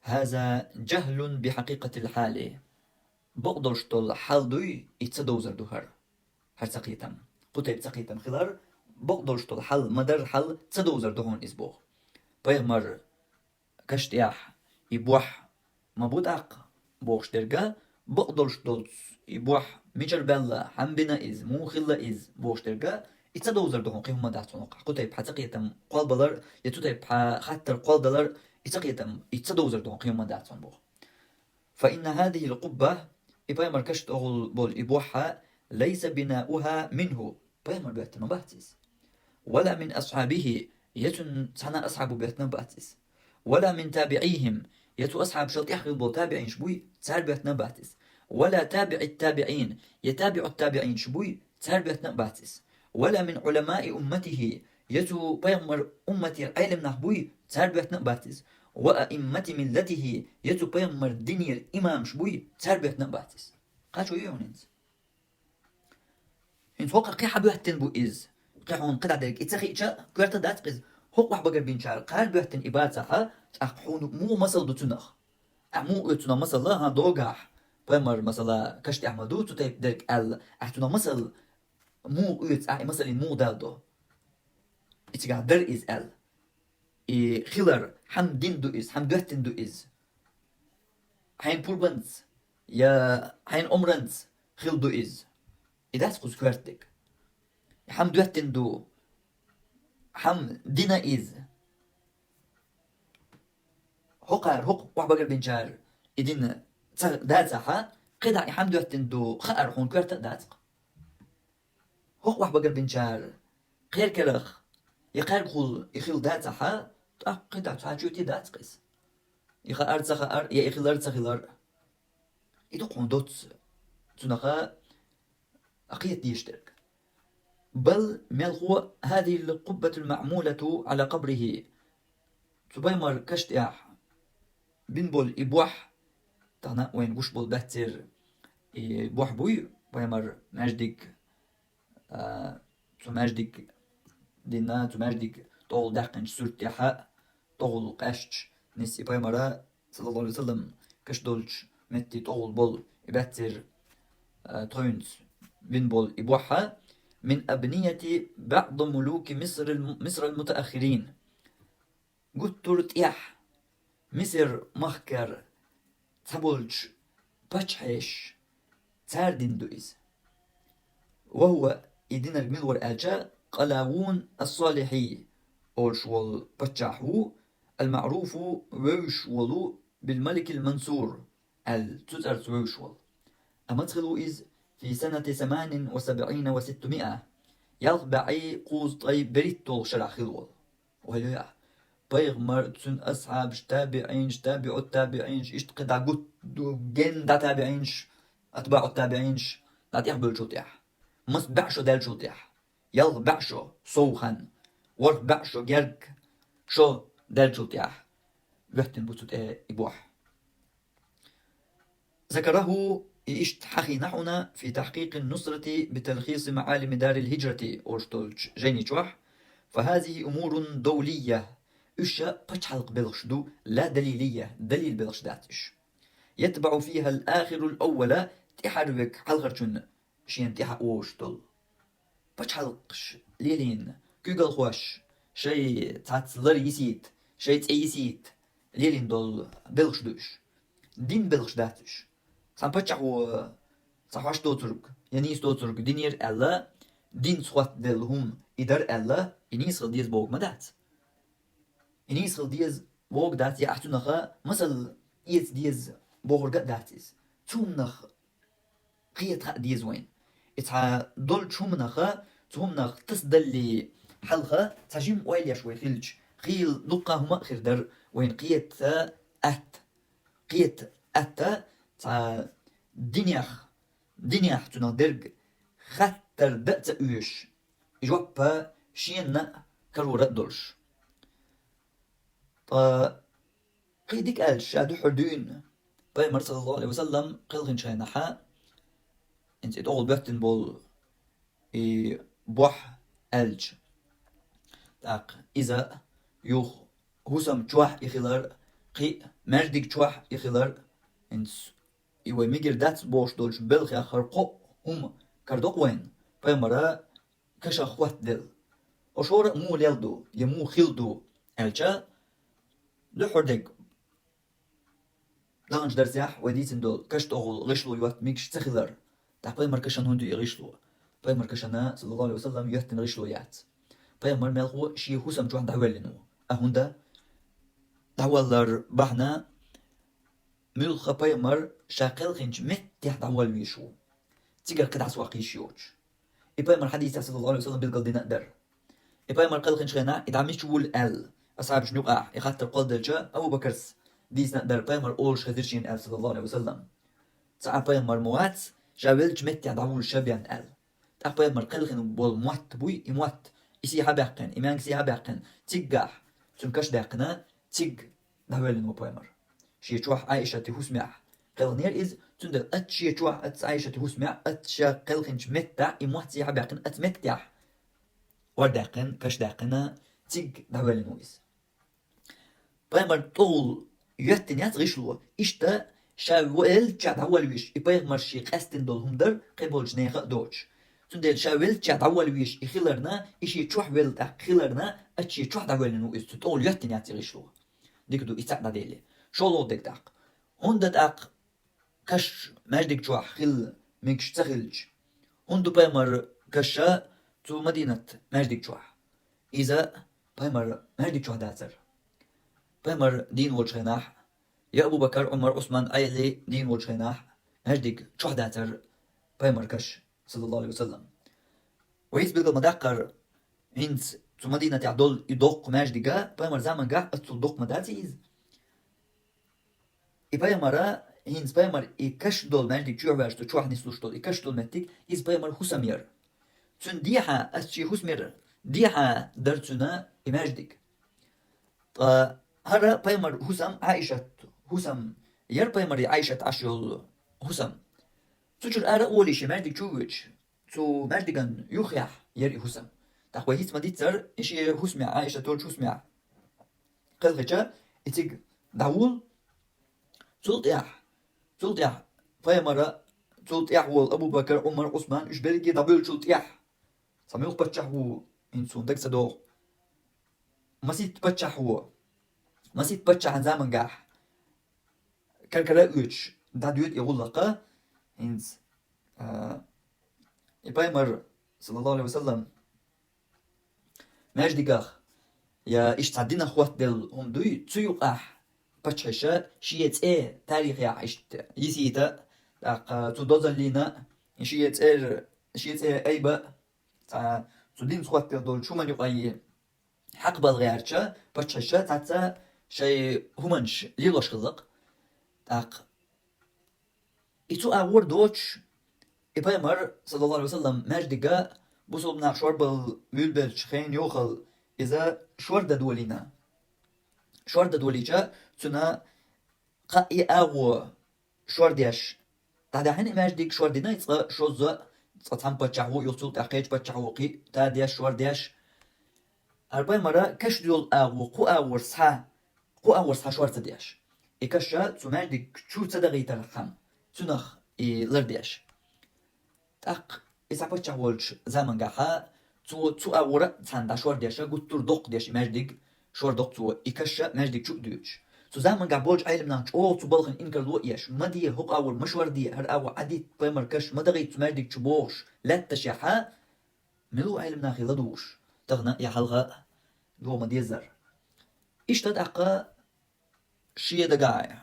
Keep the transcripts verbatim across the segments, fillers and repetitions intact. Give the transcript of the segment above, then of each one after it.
هذا جهل بحقيقة الحال. Бакъдолуш долу хьал дуй, и ца довзар ду хӀара. ХӀара ца кхетам. Кху тайпа ца кхетам хилар, бакъдолуш долу хьал, ма-дарра хьал ца довзар ду хьуна иза боху. Пайхамар каш тӀехь и бохь ма бу тӀаккха бохуш дерга, бакъдолуш долуш и бохь мичара баьлла, хьан бина иза, муха хилла иза бохуш дерга, и ца довзар ду хьуна кхин хӀума дац хьуна. Кху тайпа хьан ца кхетам кхолбалар, я цу тайпа хьан хаттар кхолдалар, и ца кхетам, и ца довзар ду хьуна кхин хӀума дац хьуна боху. فإن هذه القبة, и пайхамар каш тӀехула болу и бохь, ليس بناؤها منه, пайхамар боьттина ма бац иза. ولا من أصحابه, я цуьнан цхьана асхьабо боьттина бац иза. ولا من تابعيهم, я цу асхьабашал тӀехь хилла болу табиӀинаш буй, цара боьттина бац иза. ولا تابع التابعين, я табиӀут табиӀинаш буй, цара боьттина бац иза. ولا من علماء أمته, я цу пайхамар умматера Ӏелам нах буй, цара боьттина бац иза. وأئمة ملته, я цу пайхамар динера имамаш буй, цара боьттина бац иза. Кхачо ю хьуна хӀинца? ХӀинца хӀокху кхин хьан боьттина бу иза? Кхин хьуна кхидӀа дерг и ца хиъча, коьрта дац иза. ХӀокху охьабагарбинчара кхара боьттина и бацахь, тӀаккха хьуна муха масал ду цунах? Ахь муха оьцу цунах масал, хьан догахь? Пайхамар, масала, каш тӀехь ма ду цу тайпа дерг аьлла. Ахь цунах масал муха оьцу, ахь и масалин муха далдо? И цигахь дара иза аьлла. И хилар, хьан дин ду иза, хьан доьттина ду иза? Хьайн пурбанца я хьайн омранца хилла ду иза? И дац кхуза коьртаниг. Хьан доьттина ду, хьан дина иза? ХӀокхара, хӀокху охьабагарбинчара и дина ца дацахь, кхидӀа и хьан доьттина ду хаар хьуна коьрта а дац-кх. ХӀокху охьабагарбинчара кхеркерах я кхаьргахула и хилла дацахь, тӀаккха кхидӀа цхьа чоьте дац-кх иза. И хаар ца хаар, я и хилар ца хилар. И ду-кх хьуна доцца цунах а кхета дезаш дерг. بل, мелхо, هذه القبة المعمولة على قبره. Цу пайхамар каш тӀехь бина болу и бохь, тахана вайна гуш болу баьццера и бохь буй, пайхамар маьждиг, а, цу маьждиг дина, цу маьждиг тӀехула даьккхинчу суьрта тӀехь тӀехула къаьсташ нисса и пайхамара, саллаллаху алейхи ва саллам, каш долчу метте тӀехула болу и баьццера, а, тхевнца бина болу и бохь, من أبنية بعض ملوك مصر الم-، مصر المتأخرين. Гуттар а тӀехь Мисар махкара цхьаболчу паччахьаша цара дина ду иза. وهو, и динарг мила вара аьлча, Къалавун ас-Салихьи олуш волу паччахь ву, المعروف, вевзаш волу, بالملك المنصور аьлла, цу цӀарца вевзаш волу. Амма маца хилла ву иза? في سنة ثمان وسبعين وستمائة, ялх бӀе кхузткъе берхӀитталгӀа шарахь хилла волу. Валлахьи, пайхамар, цуьнан асхьабаш, табиӀинаш, табиӀут табиӀинаш, иштта кхидӀа гуттар а, генна дӀа табиӀинаш, атбаӀут табиӀинаш, дӀа тӀехбевллачул тӀаьхьа, маса бӀе шо даьллачул тӀаьхьа, ялх бӀе шо сов хан, ворхӀ бӀе шо герга шо даьллачул тӀаьхьа боьттина бу цу тӀе и бохь. ذكره, и иштта хьахийна хьуна, في تحقيق النصرة بتلخيص معالم دار الهجرة олуш долчу жайни чохь, فهذه أمور دولية, уьш ша пачхьалкхан белхаш ду, لا دليلية, далил белхаш дац уьш. يتبع فيها الآخر الأول, тӀаьхьара верг хьалхарчунна шена тӀаьхьа вовш долу. Пачхьалкхаш лелийна, куьйгалхоша шайн цхьацца лар йисийта, шайн цӀе йисийта лелийна долу белхаш ду уьш. Дин белхаш дац уьш. Цхьана паччахьо цхьа хьош доцург, я нийса доцург динера аьлла, динца хоттаделла хӀума и дара аьлла, и нийса хила деза бохург ма дац. И нийса хила деза бохург дац, я ахь цунах масал эца деза бохург а дац иза. Цунах кхета хаа деза вайна. И цхьа долчу хӀуманах, цу хӀуманах тасадалле хьалха цхьа жима ойла еш вай хилча, хийла дуккха хӀума а хир дара вайна кхета атта. Кхета атта цхьа динех, динех цунах дерг хаттар дан а ца оьшуш, жоп шена а карора а долуш. Ткъа кхин дика аьлча, ша дуьххьара дуьйна, пайхамар, саллаллаху алейхи ва саллам, кхелхинчу хенахьа, хӀинца и тӀехула боьттина болу и бохь аьлча, тӀаккха иза юха хӀусам чохь и хилар кхин а маьждиг чохь и хилар, хӀинца и вай мегар дац бохуш долчу белхех хӀара кхоъ хӀума карадо-кх вайна, пайхамара кашах хӀоттаделла. Оцу хӀора а муха лелла ду, я муха хилла ду аьлча, дуьххьара дерг, даханчу дарсехь вай дийцина долу каш тӀехула гӀишло йотта мегаш ца хилар. ТӀаккха пайхамар кашан хӀунда ю и гӀишло? Пайхамар кашана, саллаллаху алейхи ва саллям, йоьттина гӀишло яц. Пайхамар мелхо шен хӀусам чохь дӀавоьллина ву. А хӀунда? ДӀаваллар бахьана, муьлхха пайхамар ша кхелхинчу меттехь дӀаволла везаш ву. Цигара кхидӀа сох йиш йоцуш. И пайхамар хьадисехь, саллаллаху алейхи ва саллям, билгалдина а дара. И пайхамар кхелхинчу хенахь, и дӀа мича вуьллу аьлла, асхьабашна юкъахь и хаттар кхолладелча, Абу Бакарс дийцина а дара, пайхамар олуш хезира шена аьлла, саллаллаху алейхи ва саллям. Цхьа а пайхамар ма вац, ша веллачу меттехь дӀавуллуш ша бен аьлла. ТӀаккха пайхамар кхелхина болу мотт буй, и мотт, и сехьа баьккхина, и маьнга сехьа баьккхина, циггахь, цуьнан каш даьккхина, цигга дӀавоьллина ву пайхамар. Шен чохь Ӏайшатан хӀусамехь кхелхинера иза, цундела оцу шен чохь, оцу Ӏайшатан хӀусамехь, оцу ша кхелхинчу меттехь, и мотт сехьа баьккхина, оцу меттехь, ор даьккхина, каш даьккхина, цигга дӀавоьллина ву иза. Пайхамар тӀехула йоьттина яц гӀишло, иштта ша веллачохь дӀаволла везаш, и пайхамар шен къаьстина долу хӀума дара, кхин болчу нехан а доцуш. Цундела ша веллачохь дӀаволла везаш и хиларна, и шен чохь велла тӀаккха хиларна, оцу шен чохь дӀавоьллина ву иза, цу тӀехула йоьттина яц и гӀишло. Дика ду, и цхьаъ дӀаделлий. ШолгӀа дерг тӀаккха. ХӀунда тӀаккха каш маьждиг чохь хилла мегаш ца хилча? ХӀунда ду пайхамар каш цу Мадинат маьждиг чохь? Иза пайхамар маьждиг чохь дацара. Пайхамар дийна волчу хенахь, я Абу Бакар, Ӏумар, Ӏусман, Ӏали дийна волчу хенахь, маьждиг чохь дацара пайхамар каш, саллаллаху алейхи ва саллям. Вай иза билгал ма даккхара, хӀинца цу Мадинатехь долу и доккха маьждига, пайхамар замангахь аццул доккха ма дац иза. И пайхамара, хӀинца пайхамар и каш долу маьждиг чу ваьлча, цу чохь нислуш долу и каш долу меттиг, иза пайхамар хӀусам яра. Цуьнан дехьа, ас шен хӀусамера дехьа дара цуьнан и маьждиг. Ткъа хӀара пайхамар хӀусам, Ӏайшат хӀусам яра, пайхамаре Ӏайшат Ӏаш йолу хӀусам. Цу чуьра ара а волийша, маьждиг чу а воьдуш, цу маьждиган юххехь яра и хӀусам. ТӀаккха вай хӀинца ма-дийццара, и шен хӀусамехь, Ӏайшат йолчу хӀусамехь кхелхича, и цига дӀавулла. Цул тӀаьхьа, цул тӀаьхьа пайхамара, цул тӀаьхьа волу Абу Бакар, Ӏумар, Ӏусман, уьш берриге дӀабевллачул тӀаьхьа, цхьа муьлха паччахь ву, хӀинца суна дага ца догӀу. Масийтта паччахь ву. Масийтта паччахьан замангахь кара-кара а оьцуш, дӀадоьду и гӀуллакх, хӀинца, а, и пайхамар, саллаллаху алейхи ва саллям, маьждигах, я иштта цхьа динах хӀоттаделла хӀума дуй, цу юкъахь паччахьаша шен цӀе тарихехь иштта йисийта, тӀаккха цу дозаллина шен цӀера, шен цӀе айба, цхьа цу динца хӀоттаделла долчу хӀуманна юкъа хьакхабала гӀертача, паччахьаша цхьацца шайн хӀуманаш лелош хилла-кх. ТӀаккха и цу агӀор доцуш, и пайхамар, саллаллаху алейхи ва саллям, маьждига бусалба нах шорбала муьлбелчу хенан йохалла иза шордан долийна. Шордан долийча, цуьнан кхаа и агӀо шордеш дӀадаьхьина, и маьждиг шордина, цкъа шозза, цкъа цхьамма паччахь ву, юха цул тӀаьхьа кхечу паччахь ву, кхин а тадеш, шордеш. ХӀара пайхамара каш йолу агӀо кху агӀор схьа, кху агӀор схьа шор ца деш. И каш цу маьждиг чу ца дахийтархьама, цунах и лардеш. ТӀаккха и цхьа паччахь волчу замангахьа цо цу агӀора а цхьаьна дӀа шор деша, гуттар а доккха деш и маьждиг, шор доккха цо и каш маьждиг чу а дуьйцуш. Цу замангахь болчу Ӏеламнаха чӀогӀа цу балхана инкарло а еш, ма де, хӀокху агӀор ма шор де, хӀара агӀо Ӏадитта, пайхамар каш ма дахийта цу маьждиг чу бохуш лаьтташехьа, мила ву Ӏеламнахе ладугӀуш, тахана я хьалха а догӀу ма-деззара. Иштта тӀаккха шен дагахь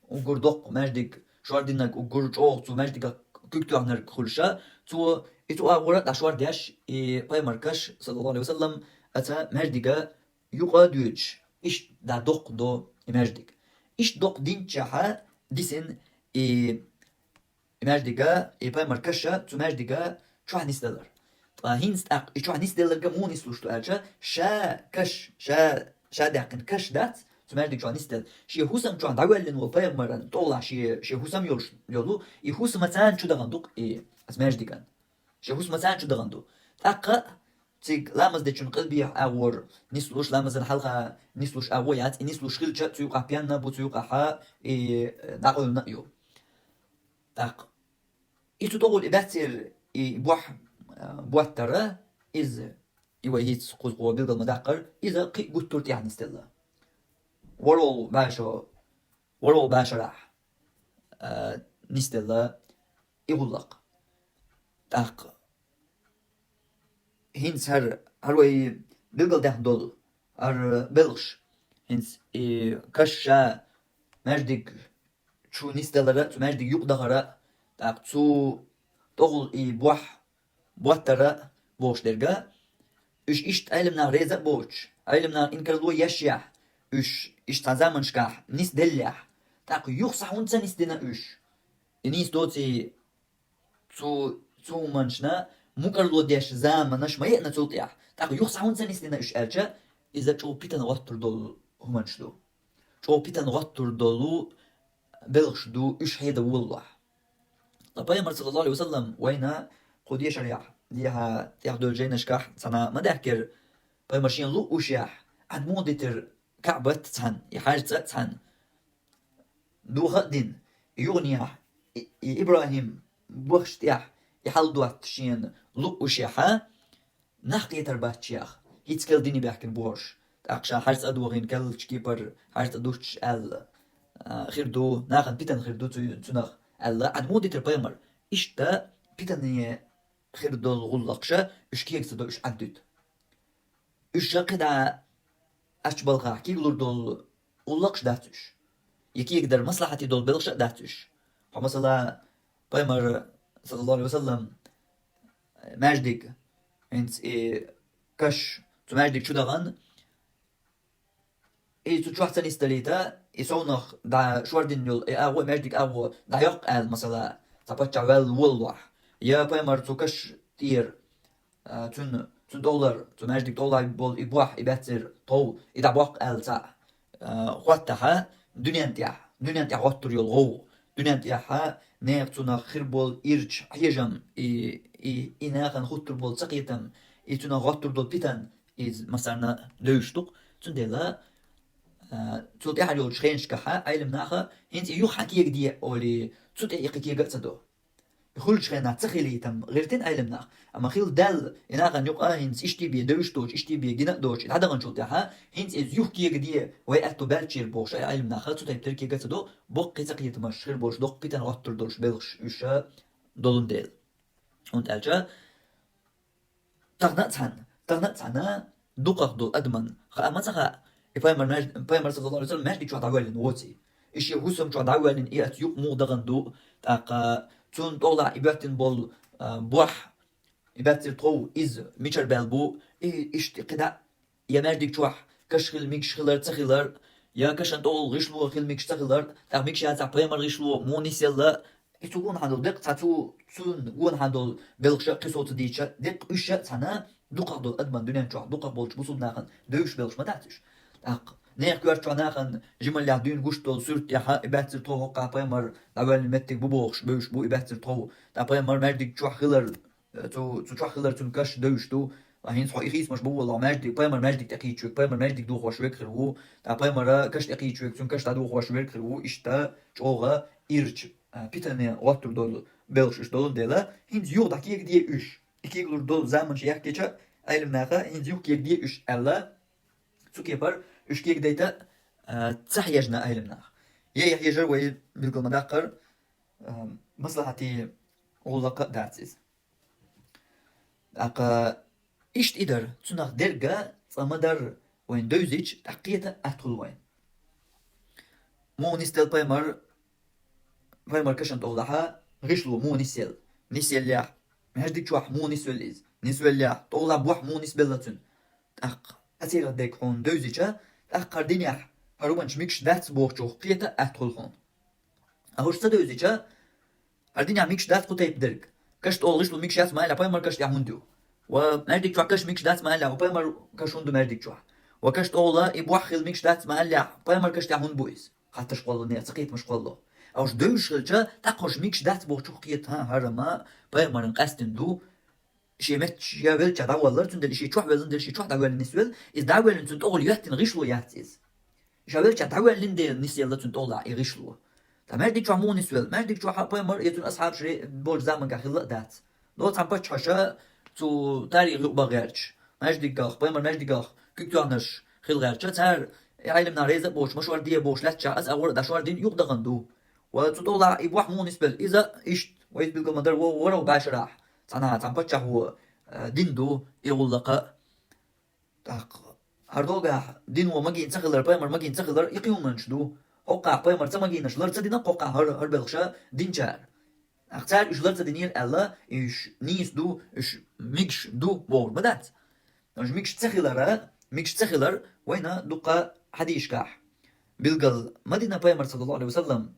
уггар доккха маьждиг шор динарг, уггар чӀогӀа цу маьждигах куьг тоьхнарг хуьлуша, цо и цу агӀора а дӀа шор деш, и пайхамар каш, саллаллаху алейхи ва саллям, аца маьждига юкъа а доьдуш, иштта дӀа доккха до и маьждиг. Иштта доккха динччехьа дисина и и маьждига, и пайхамар каша цу маьждига чохь нисделар. Ткъа хӀинца тӀаккха и чохь нисделларга муха нислуш ду аьлча, ша каш, ша, ша даьккхина каш дац, цу маьждиг чохь нисделла. Шен хӀусам чохь дӀавоьллина волу пайхамаран тӀолахь шен, шен хӀусам йолуш йолу, и хӀусамаца чу дахана ду-кх и аса маьждиган. Шен хӀусамаца чу дахана ду. ТӀаккха цига ламаз дечун къилбехьа агӀор нислуш, ламазан хьалха нислуш агӀо яц, и нислуш хилча, цу юкъа пенна бу, цу юкъахьа и дӀакъевлина ю. ТӀаккха и цу тӀогӀул и баьццер, и бохь, а, боттара, иза, и вай хӀинца кхузткъо билгал ма даккхара, иза кхин гуттар тӀехьа нисделла. ВорхӀал баша, ворхӀал башарахь, а, нисделла и гӀуллакх. ТӀаккха хӀинца хӀара, хӀара вай билгалдаьхна долу, хӀара белхаш, хӀинца и каш ша маьждиг чу нисдалара, цу маьждиг юкъадахара, тӀаккха цу тӀогӀул и бохь боттара бохуш дерга, уьш иштта Ӏелам нах реза а боцуш, Ӏелам нах инкарло еш яхь, уьш иштта цхьа заманашкахь нисделлехь, тӀаккха юха схьа хӀунда ца нисдина уьш? И нийса доций, цу, цу хӀуманашна мукӀарло деш заманаш ма еана цул тӀехь, тӀаккха юха схьа хӀунда ца нисдина уьш аьлча, иза чӀогӀа питана гӀоттур долу хӀуманаш ду. ЧӀогӀа питана гӀоттур долу белхаш ду уьш хьеда воллахь. Ткъа Пайхамар, саллаллаху Ӏалайхи ва саллам, вайна кху дешарехь, дехьа тӀехдолчу жайнашкахь цхьана ма даьхкира, Пайхамар шена луъушехь, Ӏад муха дитира КаӀбат цхьана, и хьаьрца а цхьана. Духа а дина, юханехь и, и ИбрахӀим бахаш тӀехь и хьал дотта шена луъушехьа, нах кхетар бац шех, хӀинца кел дини баьхкина бохуш. ТӀаккха ша хьаьрца а дохийна, керлачу кепара хьаьрца а дуттуш аьлла, а, хир ду, нахана питана хир ду цу, цунах аьлла, Ӏад муха дитира Пайхамар. Иштта питане хир долу гӀуллакхаша уьш кега ца до, уьш Ӏад дуьту. Уьш кхидӀа ачу балхахь кегалур долу гӀуллакхаш дац уьш. И кегадар маслахьате долу белхаш а дац уьш. Хьо, масала, Пайхамар, саллаллаху Ӏалайхи ва саллам, маьждиг, хӀинца и каш, цу маьждиг чу дахана, и цу чохь ца нисдалийта, и совнах дӀа шордина йолу и агӀо, маьждиг агӀо дӀайоккху аьлла, масала, цхьа паччахь ваьлла волалахь, я Пайхамар цу каш тӀера, а, цуьнан, цуьнан тӀовлар, цу маьждиг тӀовлахь болу и бохь, и баьццара тхов, и дӀабоккху аьлла цхьаъ, а, хӀоттахьа, дуьнен тӀехь, дуьнен тӀехь гӀоттур йолу гӀовгӀа, дуьнен тӀехьа нехан цунах хир болу ирча хьежам, и, и, и нахана хуттур болу цакхетам, и цунах гӀоттур долу питан, иза массарна девзаш ду-кх. Цундела, а, цул тӀаьхьа йолчу хенашкахьа Ӏелам наха хӀинца и юха хьан кегаде олий, цу тӀе и кхин кега а ца до. И хуьлучу хенахь ца хилийтам гӀиртина Ӏелам нах. Амма хила даьлла, и нахана юкъа хӀинца иштта бен девзаш доцуш, иштта бен гина а доцуш, и дӀадаханчул тӀаьхьа, хӀинца иза юха кегаде вай аьтто баьлчера бохуш, и Ӏелам наха цу тайпа дерг кега а ца до, боккхий цакхетамаш хир болуш, доккха питана гӀоттур долуш белхаш уьш долун дела. ХӀунда аьлча, тахана а цхьаьна, тахана а цхьаьна дукхах долу адаман хаа ма ца хаьа, и пайхамар маьж-, пайхамар, саллаллаху Ӏалайхи ва саллам, маьждиг чохь дӀавоьллина воций. И шен хӀусам чохь дӀавоьллина, и аца юкъа муха дахана ду, тӀаккха цунна тӀовлахь и боьттина болу, а, бохь, и баьццара тхов, иза мичара баьлла бу, и иштта кхидӀа а я маьждиг чохь каш хила мегаш хилар, ца хилар, я кашан тӀехула гӀишло хила мегаш ца хилар, тӀаккха мегаш яцахь пайхамар гӀишло муха нисъелла, и цу гонахьа долу деккъа цхьа цу, цунна гонахьа долу белхаш а кхин сов ца дийча, деккъа уьш а цхьаьна дукхах долу адаман дуьнен чохь, дукхах болчу бусулба нахана девзаш белхаш ма дац уьш. ТӀаккха нехан коьрта чохь нахана жималлехь дуьйна гуш долу суьрта тӀехь и баьццара тхов хӀокху пайхамар дӀавоьллина меттиг бу бохуш, бевзаш бу и баьццара тхов. ТӀаккха пайхамар маьждиг чохь хилар, цу, цу чохь хилар цуьнан каш девзаш ду. Ткъа хӀинца хьо и хийцамаш бу воллахь, маьждиг, пайхамар маьждиг тӀекхийча верг хилар ву, тӀаккха пайхамара каш тӀекхийча верг, цуьнан каш дӀадохош верг хилар ву, иштта чӀогӀа ирча, а, питане гӀоттур долу белхаш уьш долун дела, хӀинца юха дӀа кегаде уьш. И кегалур долу заманаш яьхкича, Ӏелам наха хӀинца юха кегаде уьш аьлла, цу кепара уьш кегадайта, а, ца хьежна Ӏелам наха. Я, я хьежар вай билгал ма даккхара, а, маслахьате гӀуллакх а дац иза. ТӀаккха иштта и дара, цунах дерга цкъа ма-дарра вайна девзича, тӀаккха кхета атта хуьлу вайна. Муха нисделла пайхамар, пайхамар кашан тӀехулахьа гӀишло муха нисъелла? Нисъеллехь, маьждиг чохь муха нисвелла иза? Нисвеллехь, тӀехулахь бохь муха нисбелла цуьнан? ТӀаккха церан дерг хьуна девзича, тӀаккха хӀара динехь хӀара хӀуманаш мегаш дац бохучух кхета атта хуьлу хьуна. Ахуш ца девзича, хӀара динехь мегаш дац кху тайпа дерг. Каш тӀехула гӀишло мегаш яц ма аьллехь, пайхамар каш тӀехь хӀунда ю? Ва маьждиг чохь каш мегаш дац ма аьллехь, ва пайхамар каш хӀунда ду маьждиг чохь? Ва каш тӀехула и бохь хила мегаш дац ма аьллехь, пайхамар каш тӀехь хӀунда бу иза? Хаттарш кхолло, нехан ца кхетамаш кхолло. Ахуш девзаш хилча, тӀаккха хӀорш мегаш дац бохучух кхета, хӀан, хӀара ма пайхамаран къаьстина ду, шен меттаца велча дӀаваллар, цундела шен чохь веллан дела, шен чохь дӀавоьллина нисвелла, иза дӀавоьллина цунна тӀехула йоьттина гӀишло яц иза. Ша велча дӀавоьллина дела нисъелла цунна тӀехула и гӀишло. Ткъа маьждиг чохь муха нисвелла? Маьждиг чохь пайхамар я цуьнан асхьабаш болчу заманахь хилла а дац. Доцу цхьана паччахьаш цу тарих юкъа бан гӀерташ, маьждигах, пайхамар маьждигах куьг тоьхнарш хила гӀерташ, цара, Ӏеламнаха реза а боцуш, ма шор де бохуш лаьттачохь, аса агӀор а дӀашор дина юкъа дахана ду. Ва цу тӀехула и бохь муха нисбелла? Иза иштта, вай иза билгал ма-дарра, вон ворхӀ баьшарахь цхьана, цхьана паччахьо, э, дина ду и гӀуллакх а. ТӀаккха хӀара догӀахь дин вон магийна ца хилар, пайхамар магийна ца хилар, и кхин хӀуманаш ду. ХӀокхахь пайхамар ца магийнарш лар ца дина, кхокхахь хӀара, хӀара белхаш динчара. ТӀаккха цара уьш лар ца динера аьлла, уьш нийса ду, уьш мегаш ду бохур ма дац. Уьш мегаш ца хилара, мегаш ца хилар вайна дуккха хьадисашкахь билгал ма дина пайхамар, саллаллаху Ӏалайхи ва саллам,